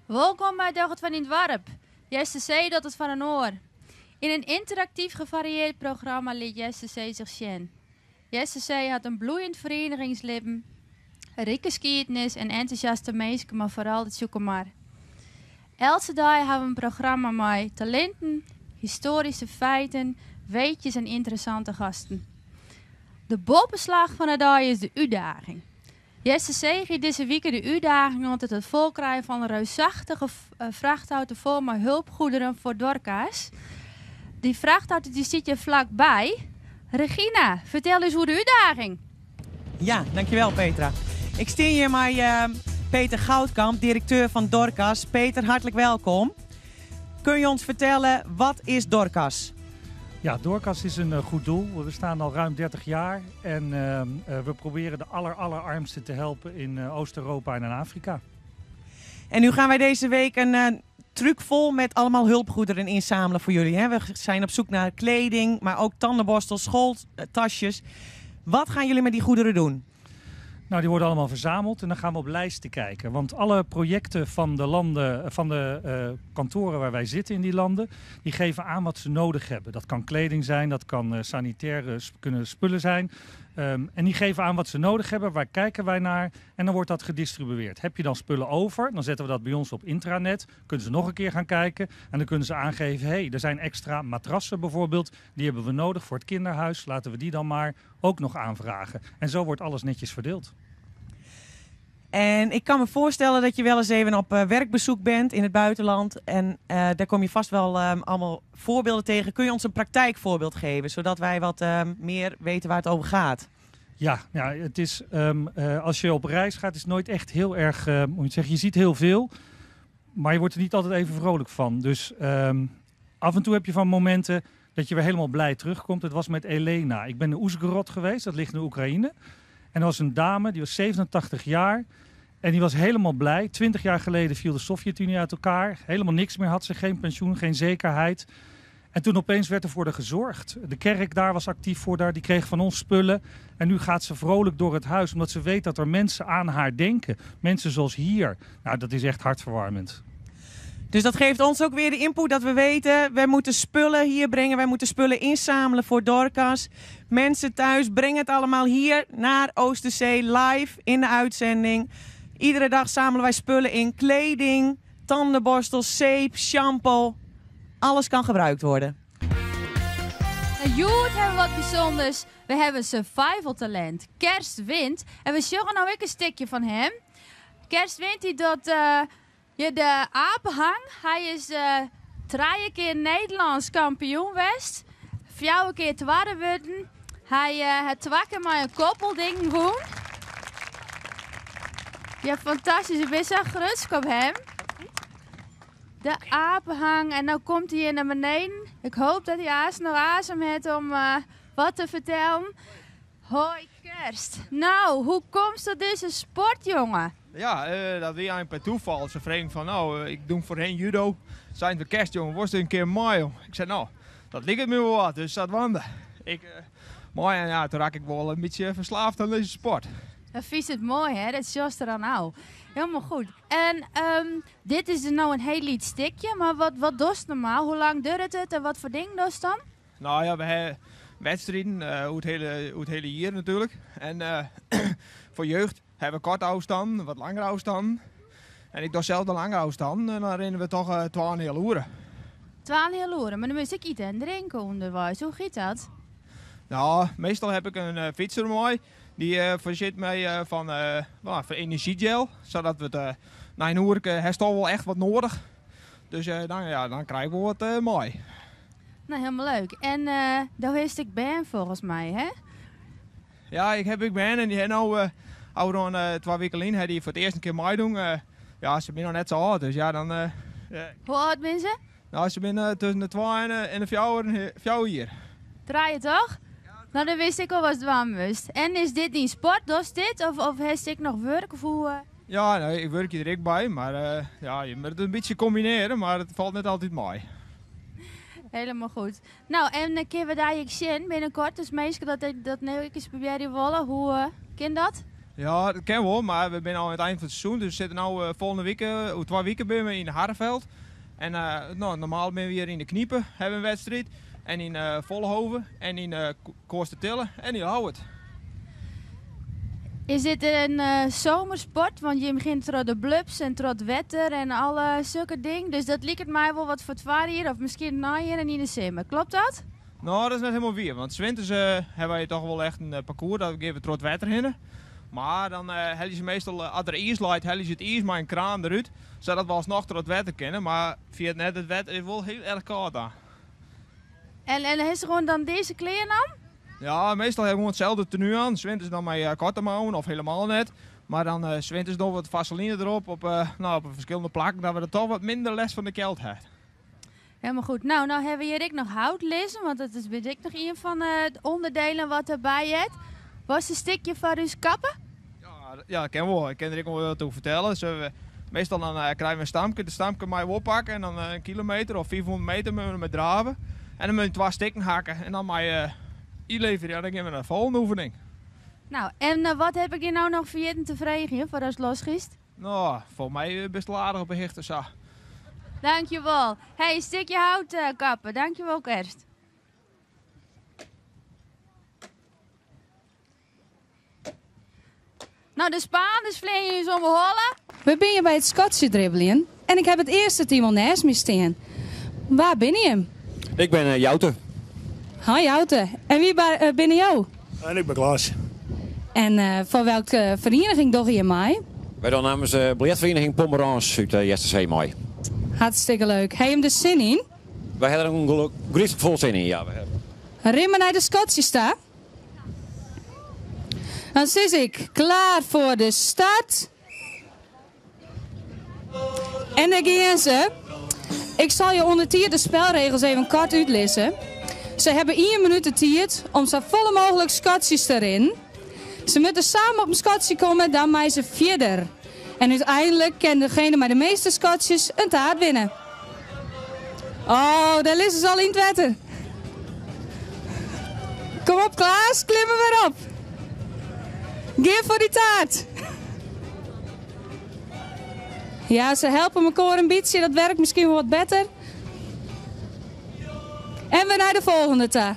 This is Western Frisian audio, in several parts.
Wolkom by Doch it foar dyn doarp. Jesse C docht it foar in oar. Yn in ynteraktyf gefarieerd programma lit Jesse C sich sjen. Jesse C hat in bloeiend ferieningslibben, rike skiednis en entûsjaste minsken, mar foaral de Tsjûkemar. Eltse dei hawwe we in programma mei talinten, histoaryske feiten, weetjes en ynteressante gasten. De boppeslach fan 'e dei is de útdaging. Jesse C giet dizze wike de útdaging oan it it folkrijen fan in reusachtige frachtauto fol mei hulpgoederen foar Dorcas. Dy frachtauto dy stiet hjir flakby. Regina, fertel ús oer de útdaging. Ja, dankjewel Petra. Ik stean hjir mei Peter Goudkamp, direkteur fan Dorcas. Peter, hartlik welkom. Kun je ons vertellen, wat is Dorcas? Ja, Dorcas is een goed doel. We bestaan al ruim 30 jaar en we proberen de aller, allerarmsten te helpen in Oost-Europa en in Afrika. En nu gaan wij deze week een truck vol met allemaal hulpgoederen inzamelen voor jullie. Hè? We zijn op zoek naar kleding, maar ook tandenborstels, schooltasjes. Wat gaan jullie met die goederen doen? Nou, die worden allemaal verzameld en dan gaan we op lijsten kijken. Want alle projecten van de landen, van de kantoren waar wij zitten in die landen, die geven aan wat ze nodig hebben. Dat kan kleding zijn, dat kan sanitaire kunnen spullen zijn. En die geven aan wat ze nodig hebben, waar kijken wij naar en dan wordt dat gedistribueerd. Heb je dan spullen over, dan zetten we dat bij ons op intranet. Kunnen ze nog een keer gaan kijken en dan kunnen ze aangeven, hey, er zijn extra matrassen bijvoorbeeld, die hebben we nodig voor het kinderhuis, laten we die dan maar ook nog aanvragen. En zo wordt alles netjes verdeeld. En ik kan me voorstellen dat je wel eens even op werkbezoek bent in het buitenland. En daar kom je vast wel allemaal voorbeelden tegen. Kun je ons een praktijkvoorbeeld geven, zodat wij wat meer weten waar het over gaat? Ja, ja, het is, als je op reis gaat, is het nooit echt heel erg, moet je zeggen, je ziet heel veel, maar je wordt er niet altijd even vrolijk van. Dus af en toe heb je van momenten dat je weer helemaal blij terugkomt. Het was met Elena. Ik ben in Oezhgorod geweest, dat ligt in de Oekraïne. En er was een dame, die was 87 jaar en die was helemaal blij. 20 jaar geleden viel de Sovjet-Unie uit elkaar. Helemaal niks meer had ze, geen pensioen, geen zekerheid. En toen opeens werd er voor haar gezorgd. De kerk daar was actief voor haar, die kreeg van ons spullen. En nu gaat ze vrolijk door het huis, omdat ze weet dat er mensen aan haar denken. Mensen zoals hier. Nou, dat is echt hartverwarmend. Dus dat geeft ons ook weer de input dat we weten, wij moeten spullen hier brengen, wij moeten spullen inzamelen voor Dorcas. Mensen thuis, breng het allemaal hier naar Oosterzee, live in de uitzending. Iedere dag zamelen wij spullen in, kleding, tandenborstels, zeep, shampoo. Alles kan gebruikt worden. Nou, Joert hebben we wat bijzonders. We hebben survival talent. Kerst wint. En we zorgen nou ook een stukje van hem. Kerst wint hij dat je de apenhang. Hij is 3 keer Nederlands kampioen geweest. 4 keer tweede worden. Hij het twakken met een koppelding won. Ja, fantastisch. Ik ben zo gerust op hem. De apenhang. En nou komt hij hier naar beneden. Ik hoop dat hij haast nog adem heeft om wat te vertellen. Hoi Kerst. Nou, hoe komt dat deze sport, jongen? Ja, dat was eigenlijk per toeval. Ze vroegen van, nou, ik doe voorheen judo. Zijn we kerst, jongen, worst een keer mooi, joh. Ik zei, nou, dat lijkt me wel wat, dus dat wandelen. Ik mooi, en ja, toen raak ik wel een beetje verslaafd aan deze sport. Dat vies het mooi, hè? Dat is juist er aan nou. Helemaal goed. En dit is er nou een heel liet stukje, maar wat doet normaal? Hoe lang duurt het en wat voor ding doet het dan? Nou ja, we hebben wedstrijden hoe het hele jaar natuurlijk. En voor jeugd hebben we korte afstand, wat langere afstand. En ik doe zelf de lange afstand en dan rennen we toch 12,5 uur. 12,5 uur, maar dan moet ik eten en drinken onderwijs. Hoe gaat dat? Nou, meestal heb ik een fietser mooi. Die voorziet mij van energiegel, zodat we het na een uur heeft toch wel echt wat nodig. Dus dan krijgen we wat mooi. Nou, helemaal leuk. En daar is ik ben volgens mij, hè? Ja, ik heb ik ben en die heeft nou ouder dan 2 weken geleden, hè, die voor het eerst een keer meedoen. Ja, ze zijn nog net zo oud, dus ja, dan, ja. Hoe oud ben ze? Nou, ze zijn tussen de 2 en de 4 hier. Draai je toch? Nou, dan wist ik al wat het warm was. En is dit niet sport, doet dit? Of heeft ik nog werk? Of hoe? Ja, nee, ik werk hier ook bij, maar ja, je moet het een beetje combineren, maar het valt net altijd mooi. Helemaal goed. Nou, en dan kunnen we daar je zin binnenkort. Dus meestal dat ik dat nu eens proberen willen. Hoe kan dat? Ja, dat kin wol, mar we binne al oan it ein fan it seizoen. Dus we sitte no folgjende wike, oer twa wike binne we yn Harreveld. En no, normaal binne we hjir yn de Knipe, hawwe we in wedstriid. En yn Vollenhove en yn Koatstertille en yn Ljouwert. Is dit in zomersport? Want jim gean troch de blubs en troch it wetter en alle sokke dingen. Dus dat liket my wol wat foar it foarjier of miskien it neijier en yn de simmer. Klopt dat? No, dat is net hielendal wier. Want 's winters hawwe wy toch wol echt in parkoers. Dat gean we troch it wetter hinne. Mar dan helje se meastal, as der iis leit, helje se it iis mei in kraan derút. Sadat we alsnoch troch it wetter kinne. Mar ferjit net, it wetter is wol hiel erch kâld dan. En ha se gewoan dan dizze klean oan? Ja, meastal ha we gewoan itselde tenu oan. 's Winters dan mei koarte mouwen of helemaal net. Mar dan 's winters dogge we wat vaseline derop op, no, op ferskillende plakken, dat we der toch wat minder lêst fan de kjeld ha. Helemaal goed. Nou, nou hawwe we hjir ek noch hout lizzen, want dat is ek noch ien fan de ûnderdelen wat derby heart. Wolst in stikje foar ús kappe? Ja, ja, dat kin wol. Ik kin der ek wol wat oer fertelle. Dus, we, meastal dan krije we in stamke. De stamke meie we oppakke en dan in kilometer of 500 meter moatte we mei drave. En dan moatte we twa stikken hakke en dan mei je ynleverje. Ja, dan gean we nei de folgjende oefening. Nou, en wat ha ik dy no noch ferjitten te freegjen foardatst losgiest? No, folgens my bist al aardich op 'e hichte sa. Dankjewol. Hey, in stikje hout kappe. Dankjewol, Kerst. Nou, de Spaanders fleane ús om 'e holle. We binne hjir by it skotsje dribbeljen en ik ha it earste team al nêst my stean. Wa binne jim? Ik bin Joute. Hoi Joute. En wie binne jo? En ik bin Klaas. En foar welke ferieniging dogge jim mei? Wy dogge namens de biljertferieniging Pommerans út Eastersee mei. Hartstikke leuk. Ha jim der sin yn? Wy ha der in gryslik fol sin yn, ja. Rin mar nei de skotsjes ta. Dan sis ik, klaar foar de start. En dêr gean se. Ik sal je ûnder tiid de spelregels even koart útlizze. Se hawwe ien minút de tiid om sa folle mooglik skotsjes te rinnen. Se moatte samen op in skotsje komme, dan meie se fierder. En úteinlik kin degene mei de measte skotsjes in taart winne. Oh, dêr lizze se al yn it wetter. Kom op Klaas, klim der wer op. Gean foar dy taart. Ja, se helpe mekoar in bytsje, dat werkt miskien wol wat better. En wer nei de folgjende ta.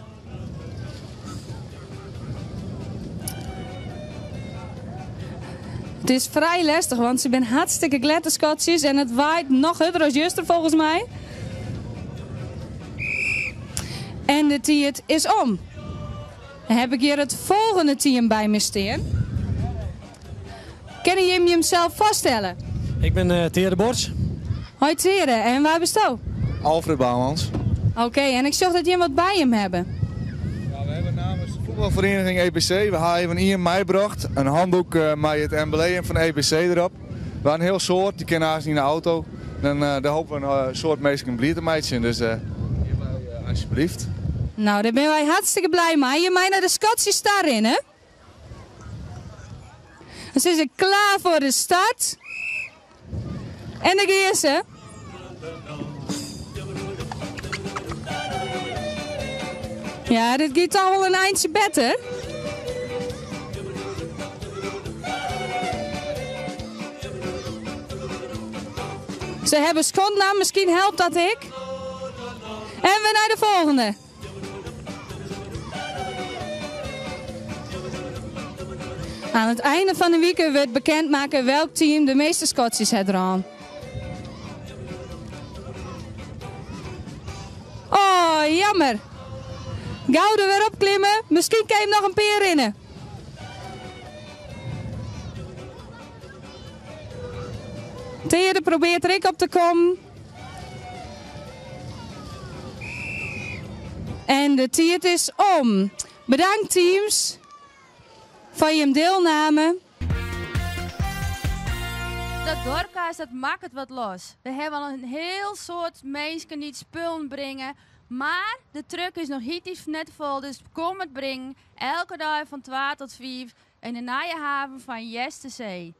It is frij lestich, want se binne hartstikke glêd de skotsjes en it waait noch hurder as juster folgens my. En de tiid is om. Dan ha ik hjir it folgjende team by my stean. Kinne jim jimsels foarstelle? Ik bin uh, Tere Bors. Hoi Tere, en wa bisto? Alfred Bouwmans. Oké, en ik sjoch dat jim wat by jim hawwe. Ja, we hawwe namens de voetbalvereniging EBC, we ha even ien meibrocht. In handoek uh, mei it embleem fan EBC derop. We ha in hiel soad, dy kinne aanst yn de auto. Dan uh, dêr hoopje we in soad minsken bliid te meitsjen. Dus uh, hjirby alsjeblieft. Nou, dêr binne wy hartstikke blij mei. Je meie nei de skotsjes ta rinne. Dan sis ik klaar foar de start. En dêr gean se. Ja, dit giet al wol in eintsje better. Se hawwe skuon oan, miskien helpt dat ek. En wer nei de folgjende. Oan it ein fan de wike wurdt bekend makke welk team de measte skotsjes hat rûn. Oh, jammer. Gau der wer opklimme. Miskien kin jim noch in pear rinne. Tere probearret der ek op te kommen. En de tiid is om. Bedankt teams foar jim dielname. Dat Dorcas, dat makket wat los. We hawwe al in hiel soad minsken dy't spullen bringe. Mar de truck is noch hieltyd net fol, dus kom it bringen. Elke dei fan 2 tot 5 yn de nije haven fan Eastersee.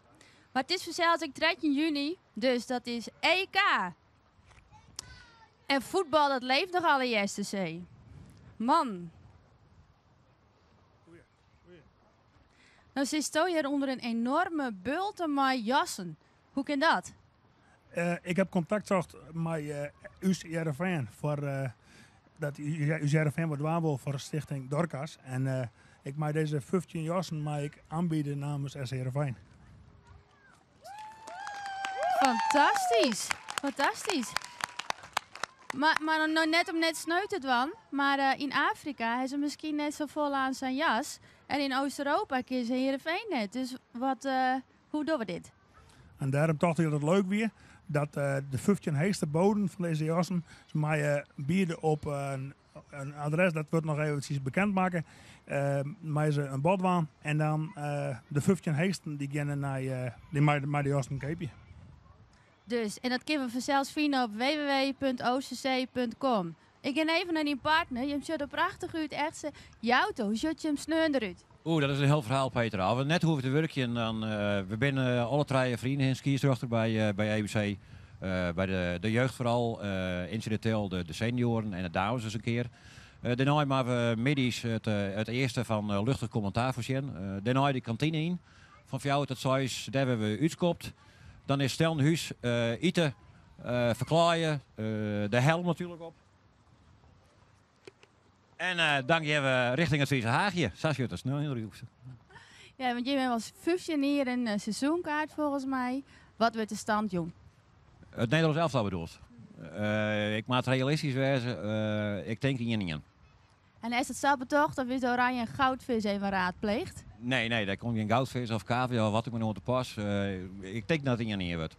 Mar it is fansels ek 13 juny, dus dat is EK. En fuotbal, dat leeft noch al yn Eastersee. Man. No sitsto hjir ûnder in enoarme bulte mei jassen. Hoe kin dat? Ik heb kontakt socht mei ús Hearrenfean foar dat ús Hearrenfean wat dwaan wol foar de stichting Dorcas. En ik mei dizze 15 jassen mei ik oanbiede namens SC Hearrenfean. Fantastysk, fantastysk. Mar, mar no net om net sneu te dwaan, mar yn Afrika ha se miskien net safolle oan sa'n jas. En yn Oost-Europa kinne se Hearrenfean net. Dus wat, hoe dogge we dit? En dêrom tocht ik dat it leuk wie dat de 15 heechste boden fan dizze jassen se meie biede op in adres, dat wurdt noch eventsjes bekend makke, meie se in bod dwaan en dan de 15 heechsten dy geane nei dy mei de jassen keapje. Dus, en dat kinne we fansels fine op www.occ.com. Ik gean even nei dyn partner, jim sjogge der prachtich út, echt se. Jouto, hoe sjocht jim sneon derút? Oeh, dat is in hiel ferhaal Petra. As we net hoege te wurkjen, dan we binne alle trije ferieningsskiedsrjochter by by EBC. By de de jeugd foaral, ynsidinteel de de senioaren en de dames ris in kear. Dêrnei moatte we middeis it it earste fan luchtich kommentaar foarsjen. Dêrnei de kantine yn fan fjouwer tot seis, dêr wurde we útskopt. Dan is snel nei hús, ite, ferklaaie, de helm natuerlik op. En dan gean we richting it Friese Haachje. Sa sjocht it sneon derút. Ja, want jim hawwe al 15 jier in seizoenkaart folgens my. Wat wurdt de stand jûn? It Nederlânsk elftal bedoelst? Ik moat realistysk wêze, ik tink ien ien. En is it sa betocht of is de oranje goudvis even raadpleegd? Nee, nee, dêr komt gjin goudvis of kaviar of wat ek mar oan te pas. Ik tink dat it ien ien wurdt.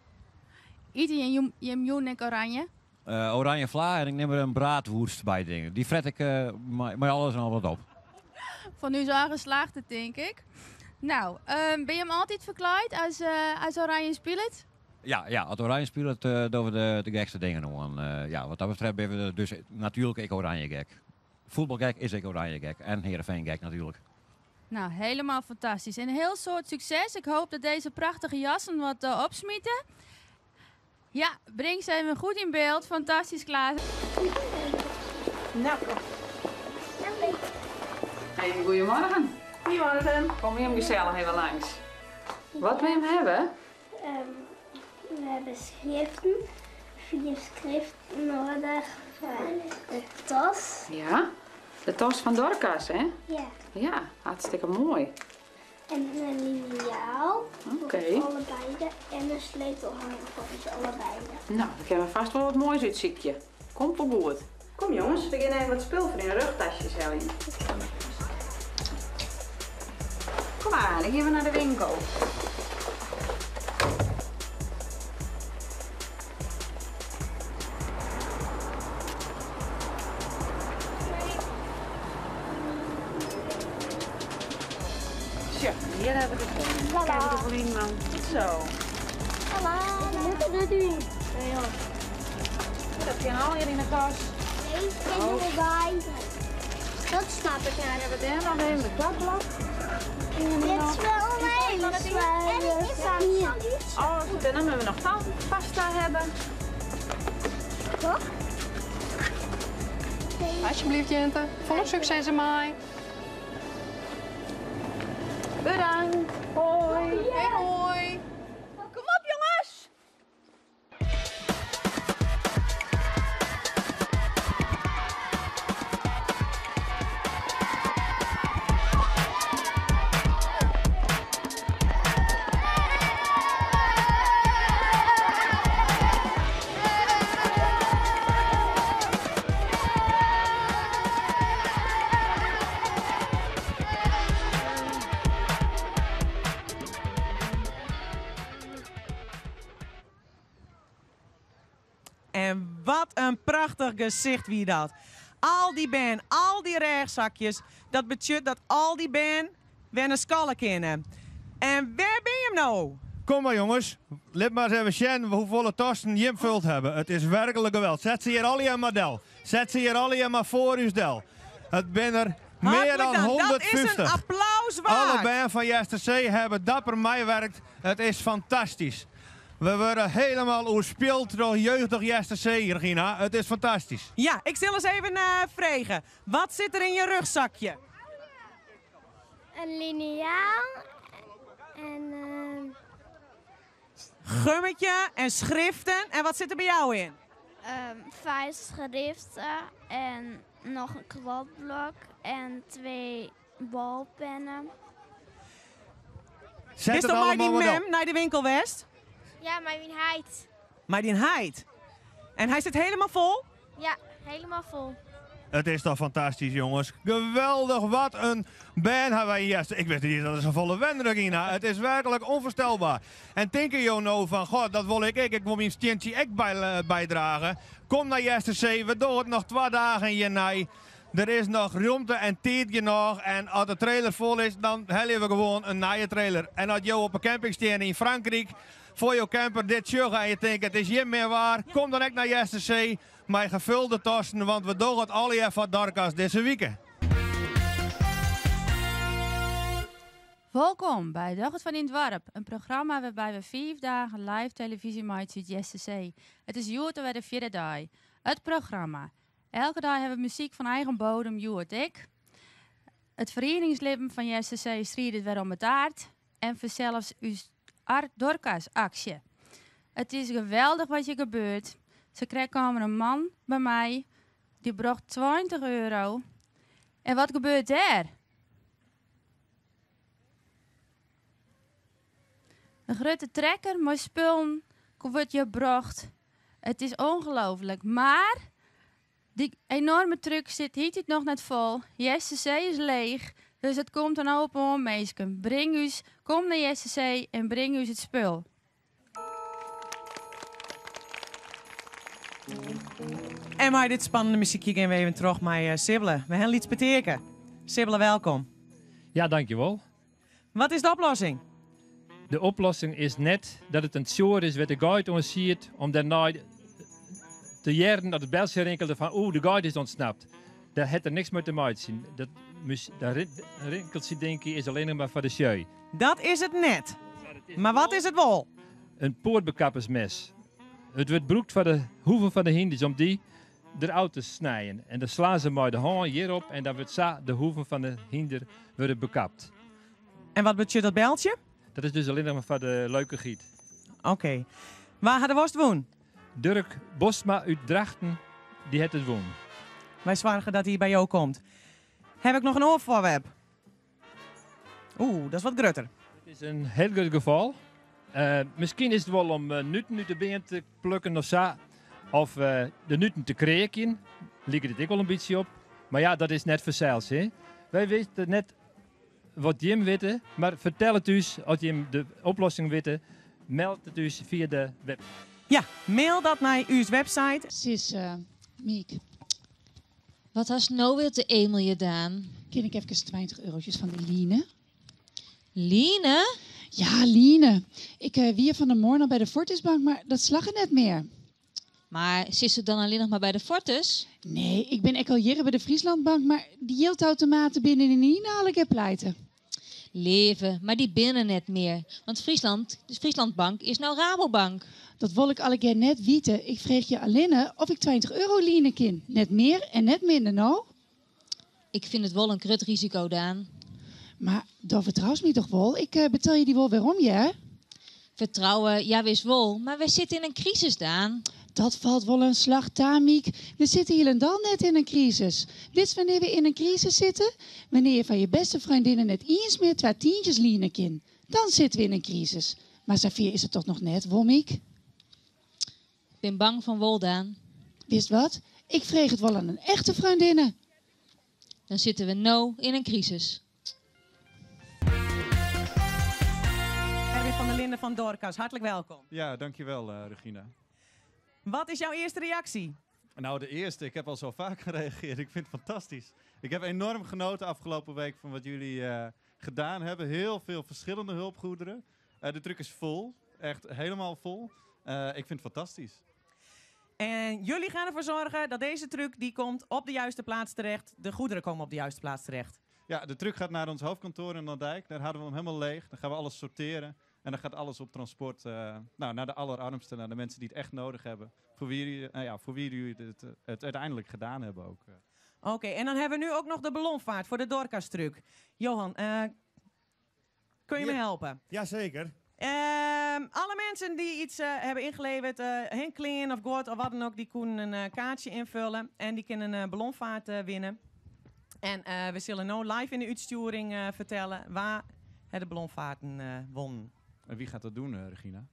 Ite jim jûn ek oranje? Oranje fla en ik nim der in braadwoerst by. Dy fret ik mei alles en al wat op. Fan ús eigen slachter, tink ik. No, binne jim altyd ferklaaid as, as Oranje spilet? Ja, ja, as Oranje spilet dogge we de gekste dingen oan. Ja, wat dat betreft binne we dus natuerlik ek oranje gek. Fuotbalgek is ek oranje gek en Heerenveen gek natuerlik. Nou, helemaal fantastysk. En in hiel soad sukses. Ik hoopje dat dizze prachtige jassen wat opsmite. Ja, bring se even goed yn byld. Fantastysk, Klaas. Nou, kom. Hey, goedemorgen. Goedemorgen. Kom jim gesellich even langs. Wat wol jim hawwe? We hawwe skriften, fiif skriften nedich foar de tas. Ja, de tas fan Dorcas, hè? Ja. Ja, hartstikke moai. En in liniaal Oké. voor allebeide en in sleutelhanger foar ús allebeide. Nou, dan kinne we fêst wol wat moais útsykje. Komt wol goed. Kom jonges, we gean even wat spul foar yn de rûchtasjes heljen. Kom mar, dan gean we nei de winkel. Sjoch, hjir hawwe we de volgende. Kijk er wel yn, man. Goed zo. Hallo. Dat doe Dat kin allegear yn de tas. Nee, ik oh. erbij. Dat snap ik nou. Hebben we daar nog even de kladblok? Dit is wel een hele zware. Oh, goed. En dan moeten we nog tandpasta hebben. Toch? Alsjeblieft, Jente. Folle sukses dermei. Bedankt. Hoi. Hey, hoi. Kom op, jonges! En wat in prachtich gesicht wie dat. Al dy bern, al dy rêchsakjes, dat betsjut dat al dy bern wer nei skoalle kinne. En wêr binne jim no? Kom mar jonges, lit mar ris even sjen hoefolle tassen jim fuld hawwe. It is werklik geweld. Set se hjir allegear mar del. Set se hjir allegear mar foar ús del. It binne der mear Hartlik dan dank. Dat is in 150. applaus Alle waard. bern fan Eastersee hawwe dapper meiwurkt. It is fantastysk. We wurde hielendal oerspield troch jeugdich Eastersee, Regina. It is fantastysk. Ja, ik sil ris even frege. Wat sit der yn je rugzakje? In liniaal En ehm, Gummetje en schriften. En wat zit er bij jou in? 5 schriften en nog een kladblok en 2 balpennen. Zet Is het toch maar die allemaal maar mem naar de winkel West? Ja, maar wie heid. Maar die heid. En hij zit helemaal vol? Ja, helemaal vol. Het is toch fantastisch, jongens. Geweldig, wat een band hebben wij hier. Ik wist niet eens dat het een volle wendruk Regina. Het is werkelijk onvoorstelbaar. En denken jou nou van, god, dat wil ik ik. Ik wil mijn steentje ook bijdragen. Kom naar Jesse C. We doen het nog 2 dagen hierna. Er is nog ruimte en tijd genoeg. En als de trailer vol is, dan hebben we gewoon een nieuwe trailer. En als jou op een camping staat in Frankrijk, voor jouw camper dit juggen en je denkt, het is hier meer waar. Kom dan ook naar Jesse C. Met gevulde tassen, want we doen het al even van Dorcas deze week. Welkom bij Dag het van in het Dorp, een programma waarbij we 5 dagen live televisie maken uit Jesse C. Het is Joert alweer de 4e dag. Het programma. Elke dag hebben we muziek van eigen bodem, Joert ik. Het verenigingsleven van Jesse C strijd het weer om het aard. En voor zelfs uw Dorcas actie. Het is geweldig wat je gebeurt. Ze kreeg kwam een man bij mij, die bracht 20 euro. En wat gebeurt daar? Een grote trekker met spullen wordt je gebracht. Het is ongelooflijk. Maar die enorme truck zit hier het nog net vol. Jesse C is leeg. Dus het komt dan open om meesken. Breng us, kom naar Jesse C en breng us het spul. En maar dit spannende muziekje gaan we even terug met Sibylle. We hebben iets betekenen. Sibylle, welkom. Ja, dankjewel. Wat is de oplossing? De oplossing is net dat het een soort is waar de guide ons ziet om daarna te jaren dat het beltje rinkelde van oeh, de guide is ontsnapt. Daar heeft er niks mee te maken zien. Dat rinkeltje, denk ik, is alleen nog maar voor de show. Dat is het net. Maar wat is het wel? Een poortbekappersmes. Het wordt gebruikt voor de hoeven van de hinders om die eruit te snijden. En dan slaan ze maar de hand hierop en dan wordt de hoeven van de hinder worden bekapt. En wat betekent dat bijltje? Dat is dus alleen nog maar voor de leuke giet. Oké. Waar had de worst woon? Dirk Bosma uit Drachten, die het het woon. Wij zorgen dat hij bij jou komt. Heb ik nog een oorvoorwerp? Oeh, dat is wat grutter. Het is een heel goed geval. Misschien is het wel om nuten uit de been te plukken of zo. Of de nuten te kreken. Lijkt het ook wel een beetje op. Maar ja, dat is net verzeild, hè? Wij weten net wat Jim weten, maar vertel het dus, als Jim de oplossing weet, meld het dus via de web. Ja, mail dat naar uw website. Sis, Miek. Wat has nou weer te Emil gedaan? Ken ik even 20 eurotjes van de Line? Line? Ja, Line. Ik wier van de morgen al bij de Fortisbank, maar dat slag er net meer. Maar zit ze dan alleen nog maar bij de Fortis? Nee, ik ben ek al jaren bij de Frieslandbank, maar die yieldautomaten binnen de Nina haal ik heb pleiten. Leven, maar die binnen net meer. Want de Frieslandbank is nou Rabobank. Dat wil ik alle keer net weten. Ik vraag je alleen of ik 20 euro lenen kan. Net meer en net minder, nou. Ik vind het wel een krut risico, Daan. Maar dat vertrouwt me toch wel? Ik betaal je die wel weer om, ja? Vertrouwen, ja, wist wel. Maar wij zitten in een crisis, Daan. Dat valt wel een slag, Tamiek. We zitten hier en dan net in een crisis. Weet wanneer we in een crisis zitten? Wanneer je van je beste vriendinnen net eens meer 2 tientjes lenen kan. Dan zitten we in een crisis. Maar Safir is het toch nog net, Womiek? Ik ben bang van wol, Daan. Wist wat? Ik vreeg het wel aan een echte vriendinnen. Dan zitten we nou in een crisis. Erwin van der Linden van Dorcas, hartelijk welkom. Ja, dankjewel, Regina. Wat is jouw eerste reactie? Nou, de eerste. Ik heb al zo vaak gereageerd. Ik vind het fantastisch. Ik heb enorm genoten afgelopen week van wat jullie gedaan hebben. Heel veel verschillende hulpgoederen. De truck is vol. Echt helemaal vol. Ik vind het fantastisch. En jullie gaan ervoor zorgen dat deze truck die komt op de juiste plaats terecht. De goederen komen op de juiste plaats terecht. Ja, de truck gaat naar ons hoofdkantoor in Andijk. Daar houden we hem helemaal leeg. Dan gaan we alles sorteren. En dan gaat alles op transport naar de allerarmsten, naar de mensen die het echt nodig hebben. Voor wie jullie het uiteindelijk gedaan hebben ook. Oké, en dan hebben we nu ook nog de ballonvaart voor de Dorcas-truck. Johan, Kun je me helpen? Jazeker. Alle mensen die iets hebben ingeleverd, Henk Kleen of Gord of wat dan ook, die kunnen een kaartje invullen en die kunnen een ballonvaart winnen. En we zullen nu live in de uitsturing vertellen waar de ballonvaarten wonnen. En wie gaat dat doen, Regina?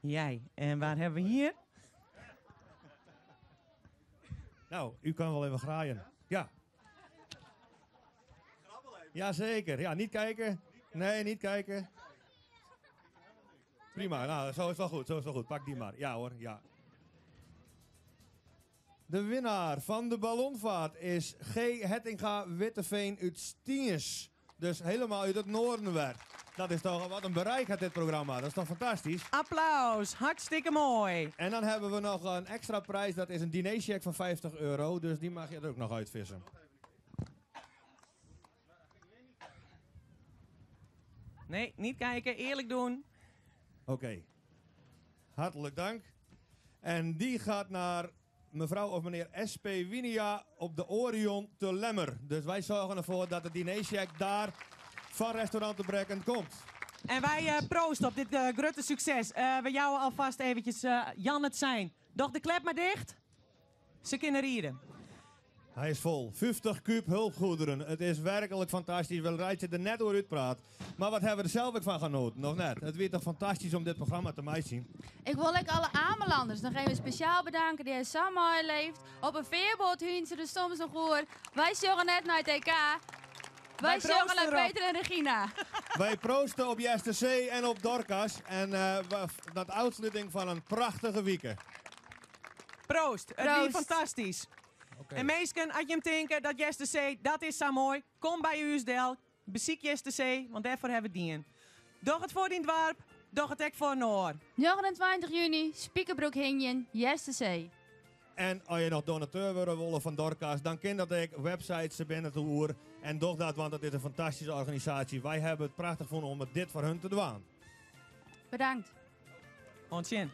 Jij. En waar hebben we hier? Nou, u kan wel even graaien. Ja. Jazeker. Ja, niet kijken. Nee, niet kijken. Prima, nou, zo is het wel goed, zo is het wel goed. Pak die maar. Ja hoor, ja. De winnaar van de ballonvaart is G. Hettinga Witteveen uit Stiens. Dus helemaal uit het noorden weer. Dat is toch wat een bereik had dit programma. Dat is toch fantastisch? Applaus, hartstikke mooi. En dan hebben we nog een extra prijs. Dat is een dinercheck van 50 euro. Dus die mag je er ook nog uitvissen. Nee, niet kijken. Eerlijk doen. Oké. Hartelijk dank. En die gaat naar mevrouw of meneer SP Winia op de Orion te Lemmer. Dus wij zorgen ervoor dat de dinercheck daar van restaurant De Brekken komt. En wij proosten op dit grote succes. We jouwen alvast eventjes Jan het zijn. Doch de klep maar dicht. Ze kunnen rieden. Hij is vol. 50 kuub hulpgoederen. Het is werkelijk fantastisch. We rijden er net door uitpraat. Maar wat hebben we er zelf ook van genoten? Nog net. Het werd toch fantastisch om dit programma te mij zien. Ik wil ook alle Amelanders nog even speciaal bedanken die zo mooi leeft. Op een veerboot huren ze er soms nog hoor. Wij zorgen net naar het EK. Wij Wij zorgen proosten naar erop. Peter en Regina. Wij proosten op Jester C en op Dorcas. En dat uitsluiting van een prachtige week. Proost. Het Proost. is fantastisch. Oké. En meesken, als je hem denken dat Jester C, dat is zo mooi. Kom bij Uusdel. Beziek Jester C, want daarvoor hebben we dien. Doch het voor die dwarp, doch het ek voor Noor. 29 juni, Spiekerbroek Hingjen, Jester C. En als je nog donateur willen worden van Dorcas, dan ken dat ik websites binnen te oer. En doch dat, want het is een fantastische organisatie. Wij hebben het prachtig gevonden om het dit voor hun te doen. Bedankt. Ontzien.